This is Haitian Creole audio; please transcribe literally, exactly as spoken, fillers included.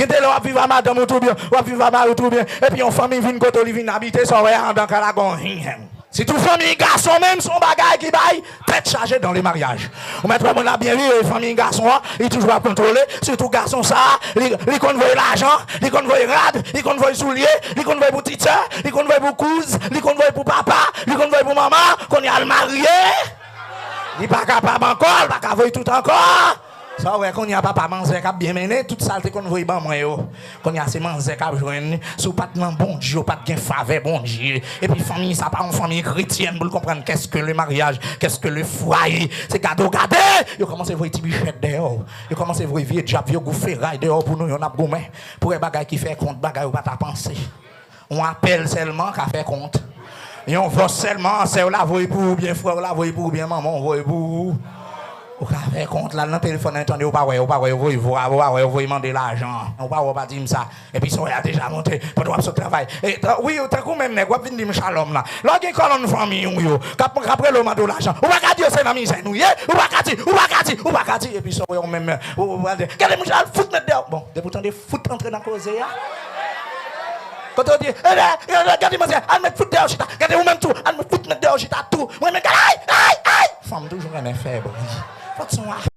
Gen de lè w ap viv a madanm ou tou byen, w ap viv a mari w tou byen, epi yon fanmi vin kote w, li vin abite, sa w wè a anndan kay la gon hen. Sitou fanmi gason menm, se yon bagay ki bay tèt chaje dans le mariage. Ou mèt wè moun la byen vire, fanmi gason an, li toujou ap kontwole, sitou gason sa, li, li konn voye lajan, li konn voye rad, li konn voye soulye, li konn voye pou ti sè, li konn voye pou kouz, li konn voye pou papa, li konn voye pou manman, kounye a l marye, li pa kapab ankò, li pa ka voye tout ankò. Sa w wè kounye a papa manzè k ap byen mennen, tout sa l te konn voye ban mwen yo. Kounye a se manzè k ap jwenn li. Si w pa t nan Bondye, w pa t gen favè Bondye. Epi fanmi sa pa yon fanmi kretyèn pou l konprann qu'est-ce que le mariage, qu'est-ce que le foyer. Se gade w gade, yo kòmanse voye ti bichèt dèyè w. Yo kòmanse voye vye djab, vye gou feray dèyè w pou nou, yo n ap goumen. Pou wè bagay ki fè kont, bagay ou pa ta panse. Yon apèl sèlman ka fè kont. Yon vòs sèlman, sè w la voye pou ou, byen frè w la voye pou ou, byen manman w voye pou ou. Ou ka fè kont la nan telefòn nan, tande, ou pa wè, ou pa wè, yo voye vwa, ou pa wè, yo voye mande lajan. Ou pa wè, ou pa di m sa. Epi sè w la deja monte, pandan w ap sot travay. E, ta- wi, ou tankou menm nèg, w ap vin di m shalom la. Lè w gen kòlonn fanmi w yo, k ap, k ap rele w mande w lajan. Ou pa ka di yo se nan mizè nou ye, ou pa ka di, ou pa ka di, ou pa ka di. Epi sè w yo menm, ou, ou, ou, gade mouche al fout mèt dèyè w. Bon, depi w tande fout antre nan koze a. Kote w di, e, e, e, gade manzè, al mèt fout dèyè w chita. Gade ou menm tou, al mèt fout mèt dèyè w chita tou. Mwen menm, gade, ay, ay, ay. Fanm toujou renmen fè bri. Fòk se yon